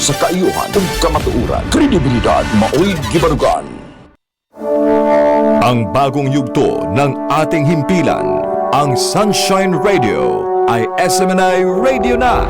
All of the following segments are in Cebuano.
Sa kaayuhan ug kamatuoran, kredibilidad maoy gibarugan. Ang bagong yugto ng ating himpilan, ang Sunshine Radio ay SMNI Radio na!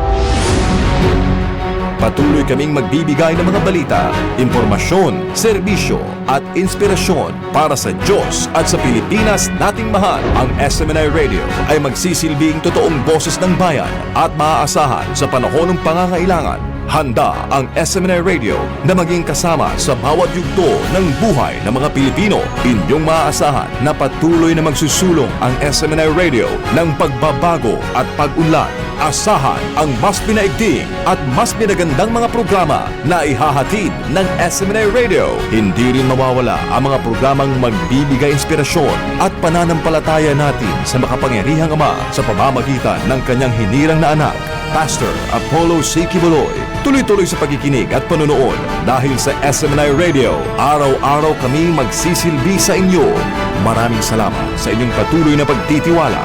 Patuloy kaming magbibigay ng mga balita, impormasyon, serbisyo at inspirasyon para sa Diyos at sa Pilipinas nating mahal. Ang SMNI Radio ay magsisilbing totoong boses ng bayan at maaasahan sa panahon ng pangangailangan. Handa ang SMNI Radio na maging kasama sa bawat yugto ng buhay ng mga Pilipino. Inyong maaasahan na patuloy na magsusulong ang SMNI Radio ng pagbabago at pag-unlad. Asahan ang mas pinaigting at mas pinagandang mga programa na ihahatid ng SMNI Radio. Hindi rin mawawala ang mga programang magbibigay inspirasyon at pananampalataya natin sa makapangyarihang Ama sa pamamagitan ng kanyang hinirang na anak, Pastor Apollo C. Quiboloy. Tuloy-tuloy sa pagkikinig at panonood dahil sa SMNI Radio, araw-araw kami magsisilbi sa inyo. Maraming salamat sa inyong patuloy na pagtitiwala.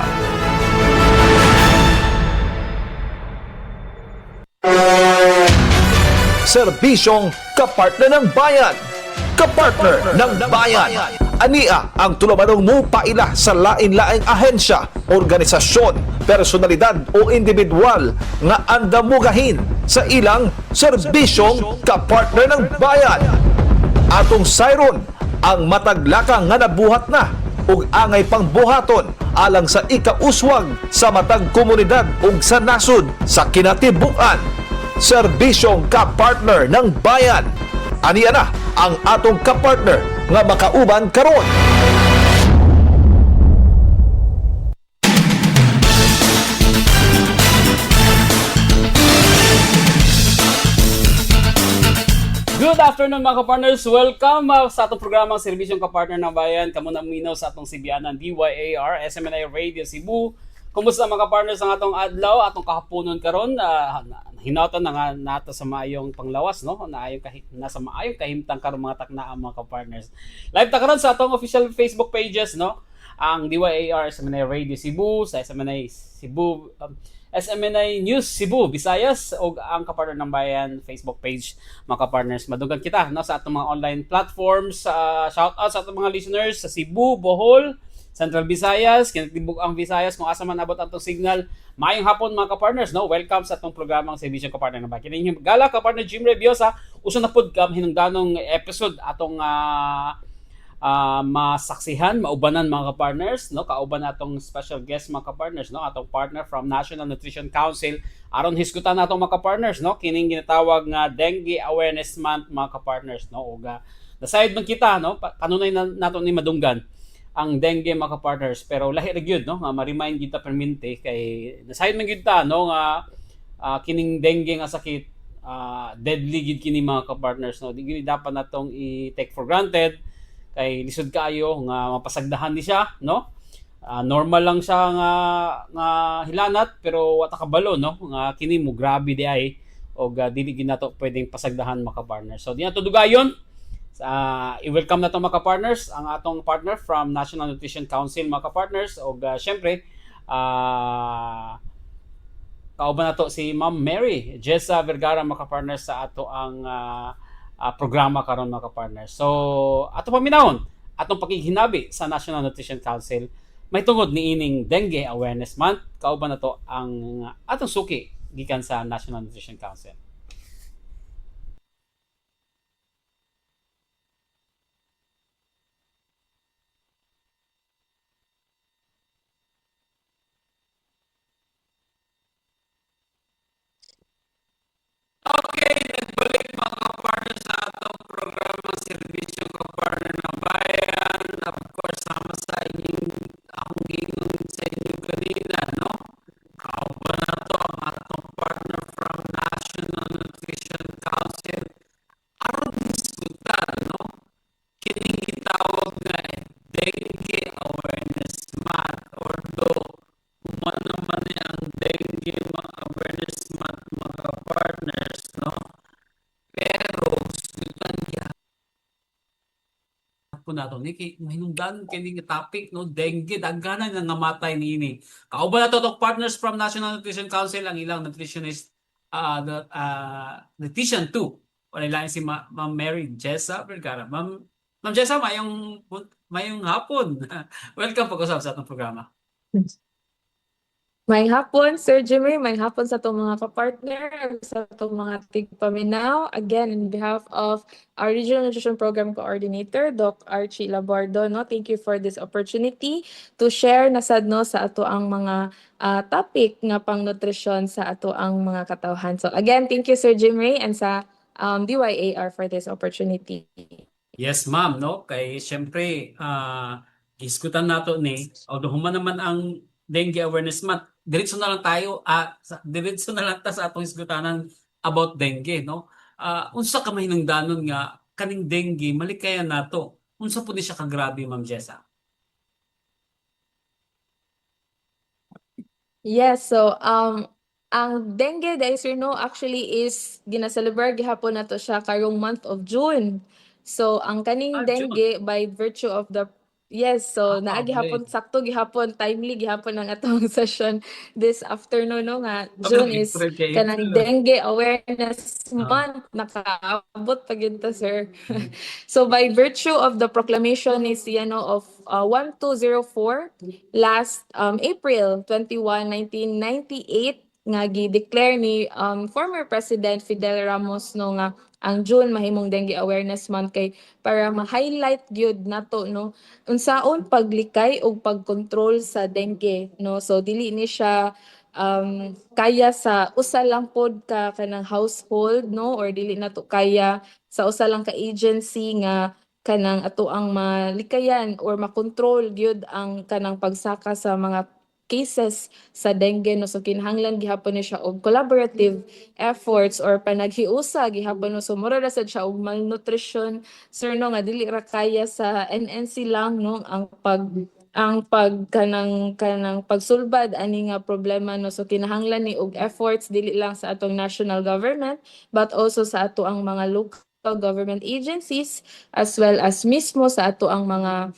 Serbisyong kapartner ng bayan. Kapartner ng bayan. Ania ang tulumanong mupaila sa lain-laing ahensya, organisasyon, personalidad o individual nga andamugahin sa ilang serbisyong kapartner ng bayan. Atong sayron ang mataglakang nga nabuhat na ug angay pang buhaton alang sa ikauswag sa matag komunidad ug sa nasod sa kinatibuk-an. Serbisyong kapartner ng bayan. Aniya na ang atong kapartner nga makauban karon. Good afternoon, mga kapartners. Welcome sa atong programang Serbisyong Kapartner ng Bayan. Kamo na minaw sa atong Sibianan DYAR SMNI Radio Cebu. Kumusta, mga kapartners, ang atong adlaw, atong kahaponon karon? Hinatan na nga nato sa maayong panglawas, no? Naayong nasa maayong kahimtang karon mga takna ang mga kapartners. Live ta karon sa atong official Facebook pages, no? Ang DYAR SMNI Radio Cebu, sa SMNI Cebu, SMNI News Cebu, Visayas, o ang Kapartner ng Bayan Facebook page, mga kapartners. Madunggan kita, no, sa atong mga online platforms. Shout out sa atong mga listeners sa Cebu, Bohol, Central Visayas, kinatibuk ang Visayas kung asa man abot atong signal. Maayong hapon, mga kapartners, no? Welcome sa atong programang Serbisyong Kapartner ng Bayan. Kining gala, kapartner Jim Rebiosa, uso na pud kam hinungdanong episode atong masaksihan, maubanan, mga kapartners, no? Kauban atong special guest, mga kapartners, no? Atong partner from National Nutrition Council aron hisgutan natong mga kapartners, no? Kining ginatawag nga Dengue Awareness Month, mga kapartners, no? Ug nasayod man kita, no? Kanunay na nato ni madunggan ang dengue, mga kapartners, pero lahi ra gyud, no, nga ma-remind kita permente kay nasayod man gyud ta, no, nga kining dengue nga sakit, deadly gyud kini, mga kapartners, no? Di gyud dapat natong i-take for granted kay lisod kaayo nga mapasagdahan ni siya, no? Normal lang siya nga nga hilanat, pero wa ta kabalo, no, nga kini mo grabe di ay og dili gyud nato pwedeng pasagdahan, mga kapartners. So di nato dugayon sa i-welcome na to, mga kapartners, ang atong partner from National Nutrition Council, mga kapartners, og syempre kauban nato si Ma'am Mary Jessa Vergara, mga kapartners, sa ato ang programa karon, mga kapartners. So ato paminawon atong pakighinabi sa National Nutrition Council may tungod niining Dengue Awareness Month. Kauban nato ang atong suki gikan sa National Nutrition Council. Okay, nagbalik, mga kapartner, sa atong programa Serbisyong Kapartner ng Bayan. Of course, sama sa inyong akong giingon sa inyo kanina, no? Kauban na to ang atong partner from National Nutrition Council. Aron hisgutan, no? Kining gitawag nga Dengue Awareness Month. Although, human naman ni ang Dengue Awareness Month, mga partners, no? Pero, hisgutan gyapon nato ni kay mahinungdan kini nga topic, no? Dengue, daghanan nga namatay niini. Kauban nato tong partners from National Nutrition Council, ang ilang nutritionist the Nutrition 2. Wala lain si Ma'am Mary Jessa Vergara. Ma'am Jessa, mayong hapon. Welcome pag-usap sa atong programa. May hapon, Sir Jimmy. May hapon sa atong mga kapartner, sa atong mga tigpaminaw. Again, in behalf of our Regional Nutrition Program Coordinator, Doc Archie Labordo, no, thank you for this opportunity to share na sad, no, sa ato ang mga topic nga pang nutrisyon sa ato ang mga katawhan. So again, thank you, Sir Jimmy, and sa DYAR for this opportunity. Yes, ma'am, no? Kay syempre, gisgutan nato ni, although human naman ang Dengue Awareness Month, diretso na lang ta sa atong hisgutanan about dengue, no? Unsa ka mahinungdanon nga kaning dengue malikayan nato? Unsa pud ni siya kagrabe, Ma'am Jessa? Yes, so ang dengue diay, sir, no, actually is gina-celebrate gihapon nato siya karong month of June. So ang kaning June. Dengue by virtue of the, yes, so naa gihapon, sakto gihapon, timely gihapon ang atong session this afternoon, no, nga June is April kay kanang April. Dengue Awareness Month, nakaabot pa gyud ta, sir. So by virtue of the proclamation ni siya, no, of 1204 last April 21, 1998 nga gi-declare ni former President Fidel Ramos, no, nga ang June mahimong Dengue Awareness Month kay para ma-highlight gyud nato, no, unsaon paglikay og pagkontrol sa dengue, no. So dili ni siya kaya sa usa lang pod ka kanang household, no, or dili nato kaya sa usa lang ka agency nga kanang ato ang malikayan or makontrol gyud ang kanang pagsaka sa mga cases sa dengue, no. So kinahanglan gihapon ni siya og collaborative efforts or panaghiusa gihapon, no. So mura ra sad siya og malnutrition, sir, no, nga dili ra kaya sa NNC lang, no, ang pag kanang pagsulbad ani nga problema, no. So kinahanglan ni og efforts dili lang sa atong national government but also sa ato ang mga local government agencies as well as mismo sa ato ang mga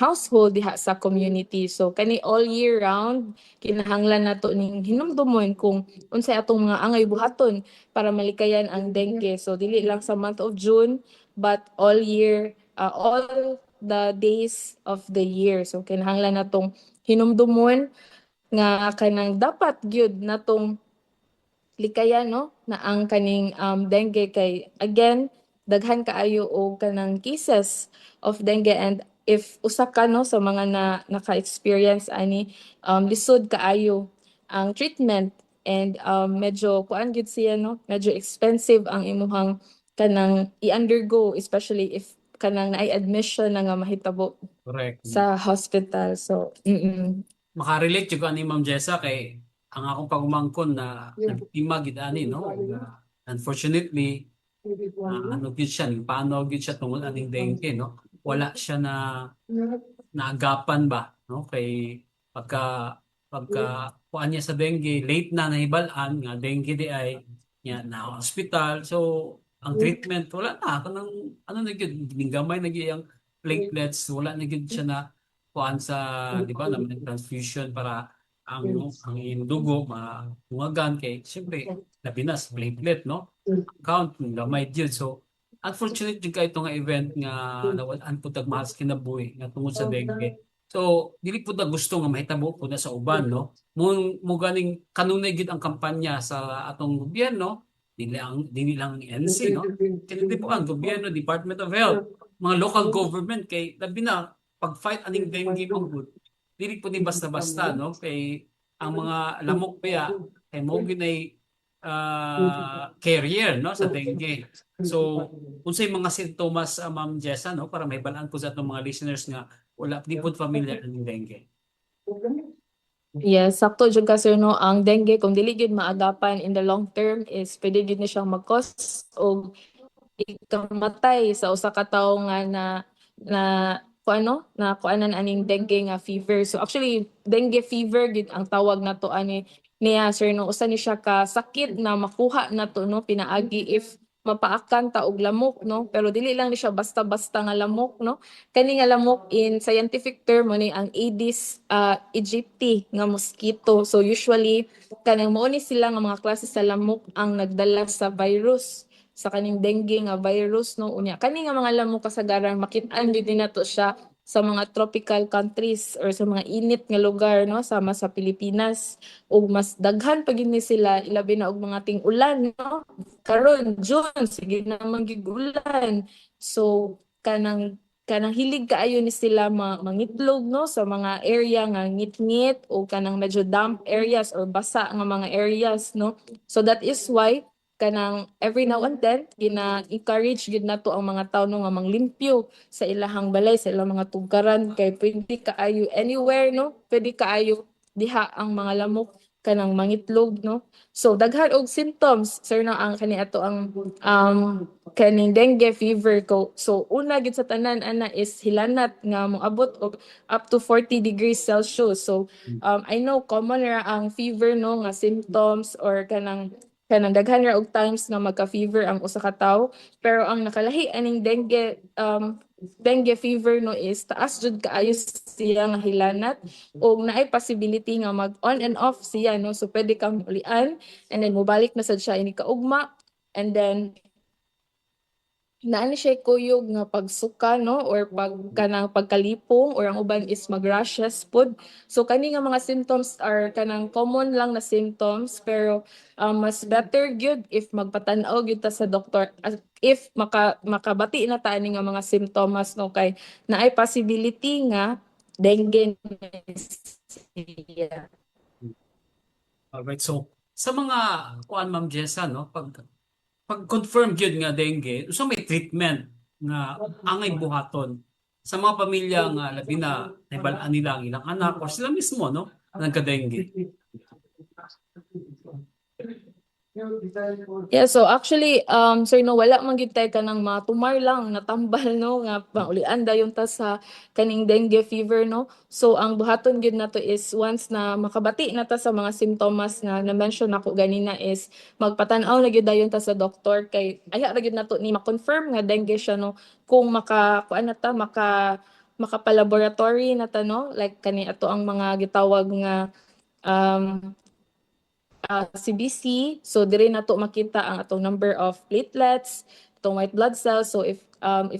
household diha sa community. So kani all year round kinahanglan nato ning hinumdumon kung unsay atong mga angay buhaton para malikayan ang dengue. So dili lang sa month of June but all year, all the days of the year. So kinahanglan natong hinumdumon nga kanang dapat gyud natong likayan, no, na ang kaning dengue kay again daghan kaayo og kanang cases of dengue, and if usa ka, no, sa mga na naka-experience ani, lisod kaayo ang treatment and medyo kuan gyud siya, no, medyo expensive ang imuhang kanang i-undergo, especially if kanang naay admission na nga mahitabo sa hospital. So Makarelate jud ko ani, Ma'am Jessa, kay ang akong pagumangkon na nabiktima gid ani, no. Unfortunately, ano gyud siya, paano gyud siya tungod aning dengue, no. Wala siya na naagapan ba, no, kay pagka kuan niya sa dengue, late na nahibal-an nga dengue di ay niya na hospital. So ang treatment wala na kanang ano na gyud, gamay na gyud ang platelets, wala na gyud siya na kuan sa, di ba, naman transfusion para ang iyong dugo matungagan kay siyempre labi na sa platelet, no, count gamay gyud. So unfortunate jud kay ito nga event nga nawad-an pud tag mahal sa kinabuhi nga tungod sa dengue. So dili pud na gusto nga mahitabo pud na sa uban, no. Mo ganing kanunay gyud ang kampanya sa atong gobyerno, dili lang ang NC, no, kini po ang gobyerno, Department of Health, mga local government, kay labi na pag-fight aning dengue man gud, dili po ni basta-basta, no, kay ang mga lamok pa kay mo ginay carrier, no, sa dengue. So unsay mga sintomas, Ma'am Jessa, no, para mahibal-an po sa atong mga listeners nga wala di pod familiar aning dengue? Yes, sakto jud ka, sir, no. Ang dengue, kung dili gyud maagapan in the long term is pwede gyud ni siyang mag-cause og ikamatay sa usa ka tawo nga na na kuan, no, na kuanan aning dengue nga fever. So actually dengue fever gyud ang tawag nato ani niya, sir, no. Usa ni siya ka sakit na makuha nato, no, pinaagi if Mapaakan ta og lamok, no? Pero dili lang ni siya basta-basta nga lamok, no? Kani nga lamok, in scientific term, mo ni ang Aedes aegypti nga mosquito. So usually kanang mao ni sila nga mga klase sa lamok ang nagdala sa virus, sa kaning dengue nga virus, no? Unya kani nga mga lamok, kasagaran makit-an gyud nato siya sa mga tropical countries or sa mga init nga lugar, no, sama sa Pilipinas. Ug mas daghan pa gyud ni sila ilabi na og mga ting-ulan, no? Karon June, sige naman gyud ulan, so kanang hilig kaayo ni sila mangitlog, no, sa mga area nga ngit-ngit o kanang medyo damp areas or basa nga mga areas, no? So that is why kanang every now and then gina-encourage gyud nato ang mga tao, no, nga manglimpyo sa ilahang balay, sa ilang mga tugkaran, kay pwede kaayo anywhere, no, pwede kaayo diha ang mga lamok kanang mangitlog, no? So daghan og symptoms, sir, no, ang kani ato ang kaning dengue fever ko. So una gyud sa tanan ana is hilanat nga moabot og up to 40 degrees Celsius. So I know common ra ang fever, no, nga symptoms or kanang daghan ra og times nga magka-fever ang usa ka tawo, pero ang nakalahi aning dengue fever, no, is taas jud kaayo siya nga hilanat ug naay possibility nga mag on and off siya, no? So pwede kang ulian and then mobalik na sad siya ini kaugma. And then naa ni siya kuyog nga pagsuka, no, or pag kanang pagkalipong, or ang uban is mag-rashes pod. So kani nga mga symptoms are kanang common lang na symptoms, pero mas better gyud if magpatan-aw gyud ta sa doktor if makabati na ta ani nga mga simptomas, no, kay naay possibility nga dengue siya. Alright, so sa mga kuan, Ma'am Jessa, no, pag confirm gyud nga dengue, usa may treatment nga angay buhaton sa mga pamilya nga labi na nahibal-an nila ang ilang anak or sila mismo, no, nagka-dengue? Yeah, so actually, sir, no, wala man gyud tay kanang matumar lang natambal, no, nga maulian dayon ta sa kaning dengue fever, no. So ang buhaton gyud nato is once na makabati na ta sa mga simptomas nga na-mention nako ganina is magpatan-aw na gyud dayon ta sa doktor, kay ayha ra gyud nato ni ma-confirm nga dengue siya, no, kung maka kuan na ta, makapa-laboratory na ta, no, like kani ato ang mga gitawag nga CBC. So dire nato makita ang atong number of platelets, atong white blood cells. So if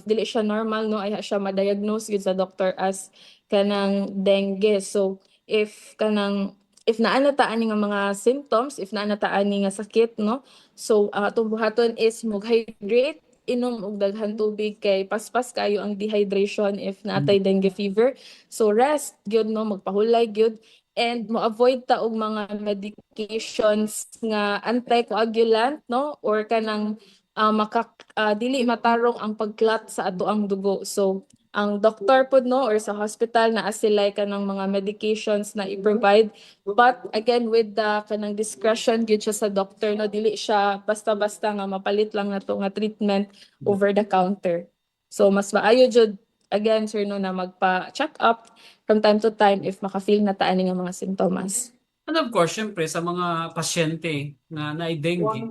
dili siya normal, no, ayha siya ma-diagnose gyud sa doctor as kanang dengue. So if naa na ta ani nga mga symptoms, if naa na ta ani nga sakit, no. So ang atong buhaton is mag-hydrate, inom og daghan tubig kay paspas kayo ang dehydration if naatay dengue fever. So rest gyud, no, magpahulay gyud and mo-avoid ta og mga medications nga anticoagulant, no, or kanang maka dili matarong ang pag-clot sa ato ang dugo. So ang doktor pod, no, or sa hospital, naa sila kanang mga medications na i-provide, but again, with the kanang discretion gyud siya sa doctor, no? Dili siya basta-basta nga mapalit lang nato nga treatment over the counter. So mas maayo jud again, sir, no, na magpa-check up from time to time if maka-feel na ta ani nga mga simptomas. And of course, syempre sa mga pasyente nga naay dengue,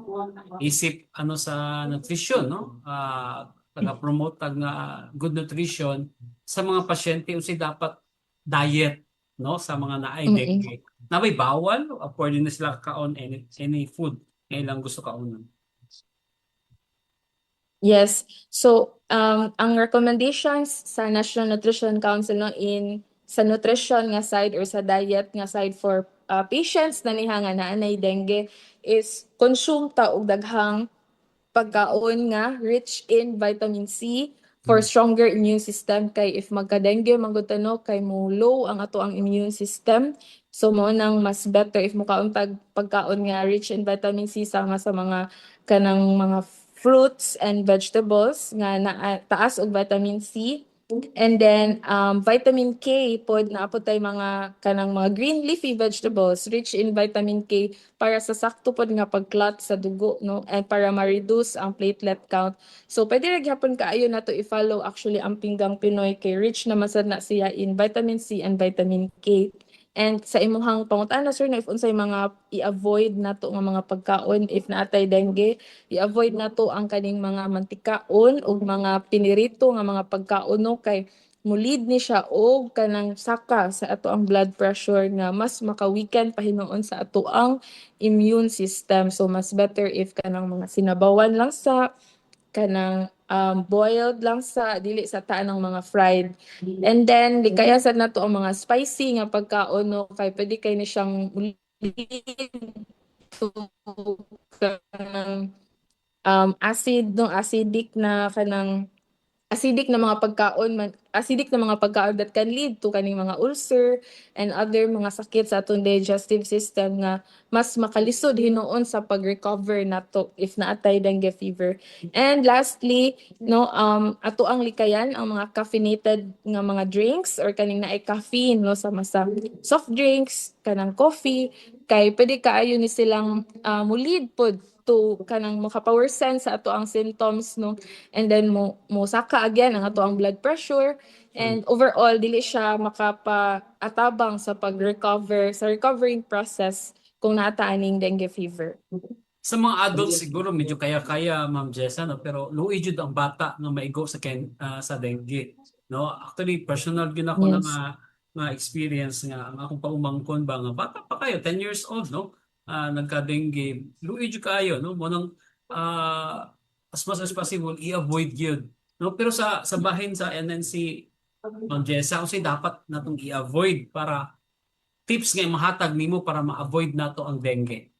isip ano sa nutrition, no? Taga-promote tag nga good nutrition sa mga pasyente, unsay dapat diet, no, sa mga naay dengue? Na may bawal o pwede na sila kaon any food nga ilang gusto kaonon? Yes. So, ang recommendations sa National Nutrition Council, no, in sa nutrition nga side or sa diet nga side for patients na niha nga naanay dengue is consume ta og daghang pagkaon nga rich in vitamin C for stronger immune system, kay if magka-dengue man gud ta, no, kay mo low ang ato ang immune system. So mo nang mas better if mokaon tag pagkaon nga rich in vitamin C, sama sa mga kanang mga fruits and vegetables nga na taas og vitamin C. And then vitamin K pod, naa pod tay mga kanang mga green leafy vegetables rich in vitamin K para sa sakto pod nga pag-clot sa dugo, no, and para ma-reduce ang platelet count. So pwede ra gyapon kaayo nato i-follow actually ang Pinggang Pinoy kay rich naman sad na siya in vitamin C and vitamin K. And sa imuhang pangutana, sir, na if unsay mga i-avoid nato nga mga pagkaon if naatay dengue, i-avoid nato ang kaning mga mantikaon ug mga pinirito nga mga pagkaon, no, kay mulid ni siya og kanang saka sa ato ang blood pressure nga mas makaweaken pa hinuon sa ato ang immune system. So mas better if kanang mga sinabawan lang sa kanang boiled lang sa, dili sa taan ng mga fried. And then likaya sad nato ang mga spicy nga pagkaon, no, kay pwede kay ni siyang lead to kanang acid, no, acidic na kanang acidic na mga pagkaon man, acidic na mga pagkaon that can lead to kaning mga ulcer and other mga sakit sa atong digestive system nga mas makalisod hinuon sa pag-recover nato if naatay dengue fever. And lastly, no, ato ang likayan ang mga caffeinated nga mga drinks or kaning naay caffeine, no, sama sa soft drinks, kanang coffee, kay pwede kaayo ni silang mulid pod to kanang makapaworsen sa ato ang symptoms, no, and then mo saka again ang ato ang blood pressure and overall dili siya makapaatabang sa pag-recover, sa recovering process kung naa ta aning dengue fever. Sa mga adults siguro medyo kaya-kaya, Ma'am Jessa, no, pero luoy jud ang bata nga maigo sa dengue, no? Actually, personal gyud ako na nga experience nga ang akong paumangkon ba nga bata pa kayo, 10 years old, no, nagka-dengue. Luoy jud kaayo, no? Mo nang as much as possible i-avoid gyud, no? Pero sa bahin sa NNC, Ma'am Jessa, unsay dapat natong i-avoid para tips nga mahatag nimo para ma-avoid nato ang dengue?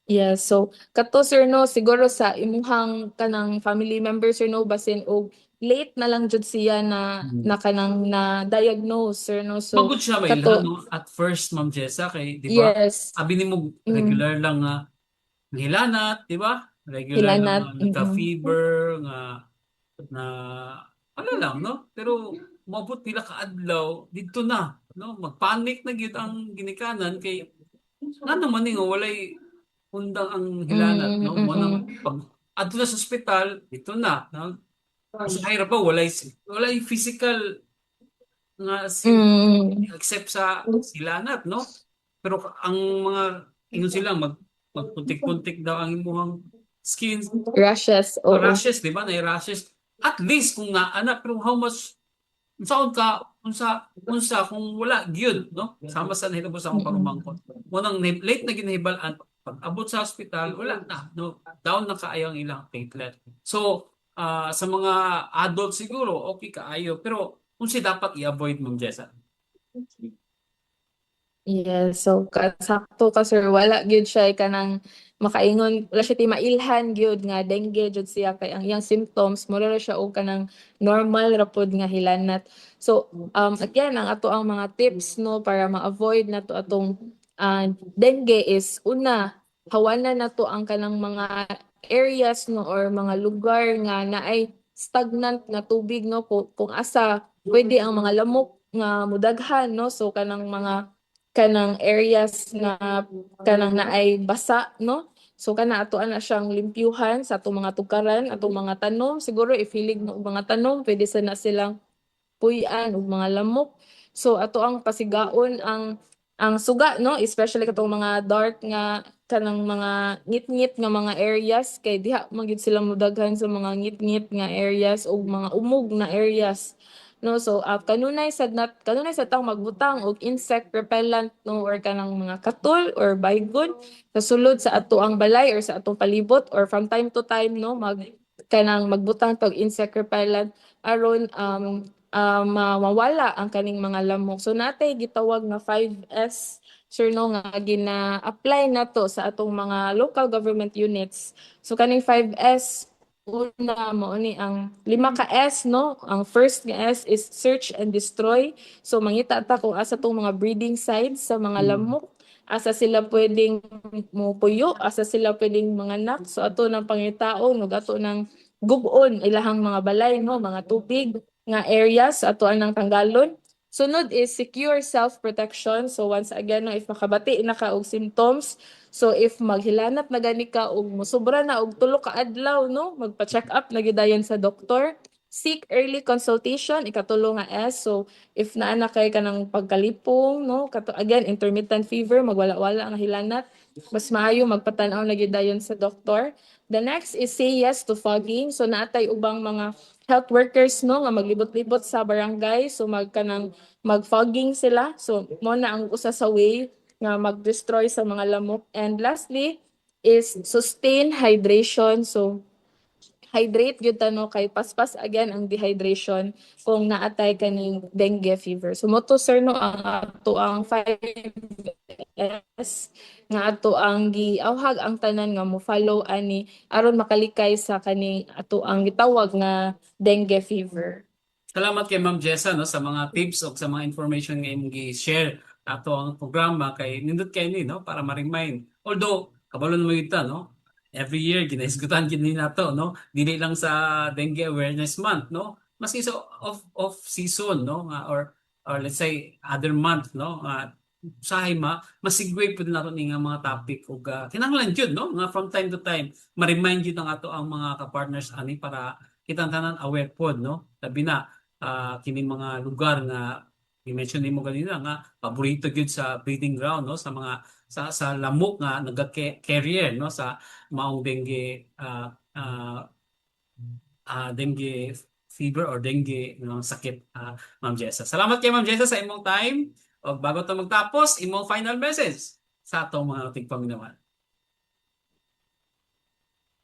Yeah, so kato, sir, no, siguro sa imuhang kanang family member, sir, no, basin og late na lang jud siya na na kanang na diagnose, sir, no. So Magud siya kato mailhan, no, at first, Ma'am Jessa, kay di ba? Abi nimo regular lang nga hilanat, di ba? Regular lang Hilanat, nga nagka-fever nga na ano lang, no? Pero moabot pila ka adlaw didto na, no? Magpanic na gyud ang ginikanan kay ngano man ni nga walay undang ang hilanat, no? Mo nang pag adto na sa ospital, dito na, no? Usahay ra pa walay physical nga except sa hilanat, no? Pero ang mga ingon sila magpuntik-puntik daw ang imuhang skin. Rashes, oo. Rashes, di ba? Na rashes. At least kung naa na, pero how much unsaon ka unsa unsa kung wala gyud, no? Sama sa nahitabo sa akong pamangkot. Mo nang late na ginahibal-an, pag abot sa hospital, wala na, no? Down na kaayo ang ilang platelet. So, sa mga adult siguro okay kaayo, pero unsay dapat i-avoid, Ma'am Jessa? Yes, so sakto ka, sir, wala gyud siya kanang makaingon, wala siya timailhan gyud nga dengue jud siya kay ang iyang symptoms mura ra siya og kanang normal ra pod nga hilanat. So again, ang ato ang mga tips, no, para ma-avoid nato atong dengue is una, hawanan nato ang kanang mga areas, no, or mga lugar nga naay stagnant nga tubig, no, kung asa pwede ang mga lamok nga mudaghan, no. So kanang mga kanang areas nga kanang naay basa, no, so kana ato na siyang limpyuhan sa atong mga tukaran, atong mga tanom. Siguro if hilig mo og mga tanom, pwede sa na silang puy-an og mga lamok. So ato ang pasigaon ang suga, no, especially katong mga dark nga kanang mga ngit-ngit nga mga areas kay diha man gyud sila modaghan sa mga ngit-ngit nga areas ug mga umog na areas, no. So kanunay sad tang magbutang og insect repellent, no, or kanang mga katol or baygon sa sulod sa ato ang balay or sa atong palibot, or from time to time, no, mag kanang magbutang tag insect repellent aron mawala ang kaning mga lamok. So natay gitawag nga 5S, sir, no, nga gina-apply nato sa atong mga local government units. So kaning 5S, una mao ni ang lima ka S, no. Ang first nga S is search and destroy. So mangita ta kung asa tong mga breeding sites sa mga lamok, asa sila pwedeng mopuyo, asa sila pwedeng manganak. So ato nang pangitaon ug ato nang gub-on ilahang mga balay, no, mga tubig nga areas ato anang tanggalon. Sunod is secure self-protection. So once again, no, if makabati na ka og symptoms, so if maghilanat na gani ka og mosobra na og 3 ka adlaw, no, magpa-check up na gyud dayon sa doktor. Seek early consultation, ikatulo nga S. So if naa na kay kanang pagkalipong, no, kato again intermittent fever, magwala-wala ang hilanat, mas maayo magpatan-aw na gyud dayon sa doktor. The next is say yes to fogging. So naa tay ubang mga health workers, no, nga maglibot-libot sa barangay, so magkanang mag-fogging sila. So mao na ang usa sa way nga mag-destroy sa mga lamok. And lastly is sustain hydration. So hydrate gyud ta, no, kay paspas again ang dehydration kung naa tay kaning dengue fever. So mao to, sir, no, ang ato ang 5S nga ato ang giawhag ang tanan nga mo follow ani aron makalikay sa kaning ato ang gitawag nga dengue fever. Salamat kay Ma'am Jessa, no, sa mga tips o sa mga information nga imong gi-share ato ang programa kay nindot kay ni, no, para ma-remind. Although kabalo na gyud ta, no, every year ginahisgutan gid ni nato, no, dili lang sa Dengue Awareness Month, no, maski sa off off season, no, nga or let's say other month, no, nga usahay ma masigway pud nato ni nga mga topic ug kinahanglan jud, no, nga from time to time ma-remind jud ang ato ang mga ka-partners ani para kitang tanan aware pod, no, labi na kining mga lugar nga i-mention nimo ganina nga paborito gyud sa breeding ground, no, sa mga sa lamok nga naga-carrier, no, sa maong dengue dengue fever or dengue, no, sakit, Ma'am Jessa. Salamat kay Ma'am Jessa sa imong time. O bago ta magtapos, imong final message sa atong mga tigpaminawan.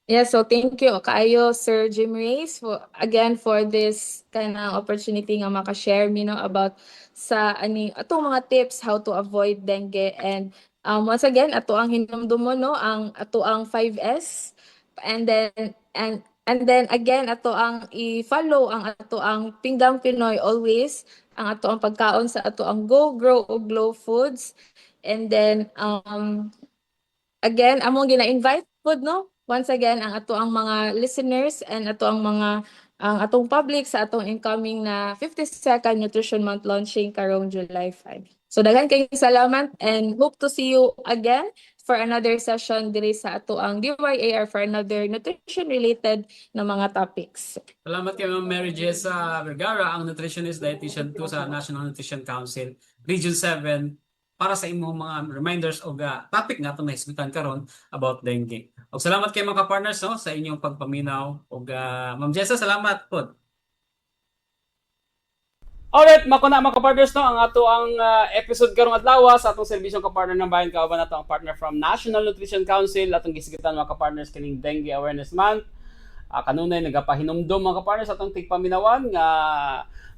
Yeah, so thank you kaayo, Sir Jim Reyes, for again for this kind of opportunity nga maka-share mi, no, about sa ani atong mga tips how to avoid dengue. And once again, ato ang hinumdumon, no, ang ato ang 5S and then again ato ang i-follow ang ato ang Pinggang Pinoy, always ang ato ang pagkaon sa ato ang Go Grow o Glow Foods. And then again, among gina-invite pod, no, once again ang ato ang mga listeners and ato ang mga ang atong public sa atong incoming na 52nd Nutrition Month launching karong July 5. So daghan kayong salamat and hope to see you again for another session diri sa ato ang DYAR for another nutrition related na mga topics. Salamat kay Ma'am Mary Jessa Vergara, ang nutritionist dietitian 2 sa National Nutrition Council Region 7, para sa imong mga reminders o topic nga atong nahisgutan karon about dengue. Og salamat kay mga partners, no, sa inyong pagpaminaw og Ma'am Jessa, salamat pod. Alright, mao na, mga kapartners, no, ang ato ang episode karong adlaw sa atong serbisyong kapartner ng bayan, kauban nato ang partner from National Nutrition Council, atong gihisgutan, mga kapartners, kining Dengue Awareness Month. Kanunay nagapahinumdom, mga kapartners, atong tigpaminawan nga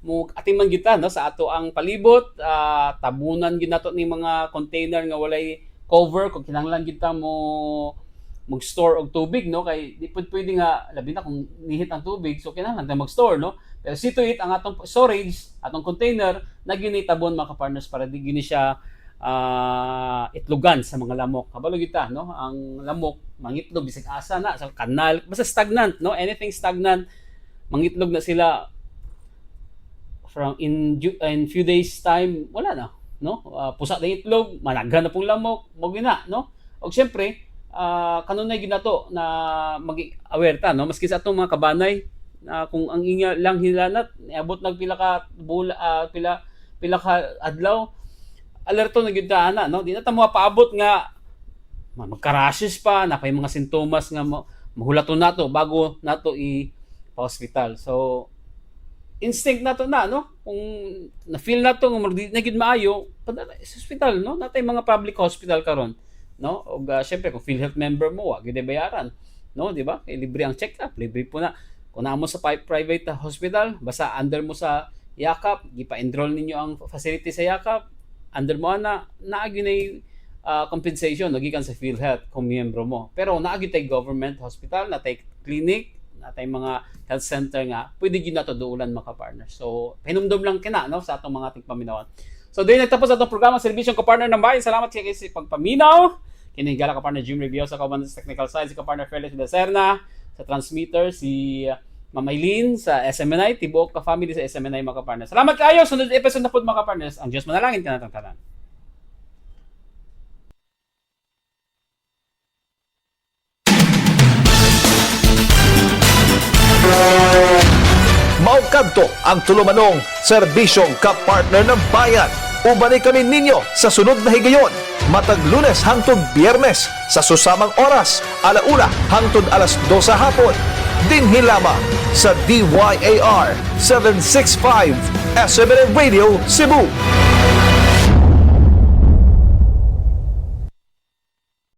mo atiman kita, no, sa ato ang palibot, tabunan gyud nato ni mga container nga walay cover kung kinahanglan kita mo mag-store og tubig, no, kay di pud pwede nga, labi na kung nihit ang tubig, so kinahanglan tayo mag-store, no. Pero see to it ang atong storage, atong container na tabon, mga kapartners, para di gyud ni siya itlogan sa mga lamok. Kabalo kita, no, ang lamok mangitlog bisag asa na, sa kanal, basta stagnant, no, anything stagnant, mangitlog na sila. From in few days time, wala na, no. Pusa na itlog, managhan na pong lamok, mo na, no. Og syempre, kanunay gyud nato na magi-aware ta, no, maski sa atong mga kabanay na kung ang inya lang hilanat niabot nag pila ka bula, pila pila ka adlaw, alerto na gyud ta ana, no. Di na ta paabot nga magka-rashes pa na pay mga sintomas nga mahulaton nato bago nato i pa-hospital. So instinct nato na, no, kung na-feel nato nga murag di na gyud maayo, padala sa hospital, no. Natay mga public hospital karon, no. Og syempre kung PhilHealth member mo, wa gyud bayaran, no, di ba? Kay libre ang check-up, libre po na kung naa mo sa private hospital, basta under mo sa Yakap, gipa-enroll ninyo ang facility sa Yakap, under mo ana, naa gyud nay compensation, no, gikan sa PhilHealth kung miyembro mo. Pero naa gyud tay government hospital, natay clinic, natay mga health center nga pwede gyud nato duulan, mga partner. So hinumdum lang kina, no, sa atong mga tigpaminawan. So diri nagtapos atong programa, serbisyong kapartner ng bayan. Salamat kay sa pagpaminaw. Kini higala kapartner Jim Review sa kauban sa technical side si kapartner Felix de Serna, sa transmitter si Ma'am Eileen sa SMNI, tibuok ka family sa SMNI, mga kapartner. Salamat kayo. Sunod episode na pud, mga kapartners. Ang Diyos manalangin kanatong tanan. Kadto ang tulumanong serbisyong kapartner ng bayan. Ubani kami ninyo sa sunod na higayon. Matag Lunes hangtod Biyernes sa susamang oras, 1:00 hangtod 2:00 sa hapon. Dinhi lamang sa DYAR 765 SMNI Radio Cebu.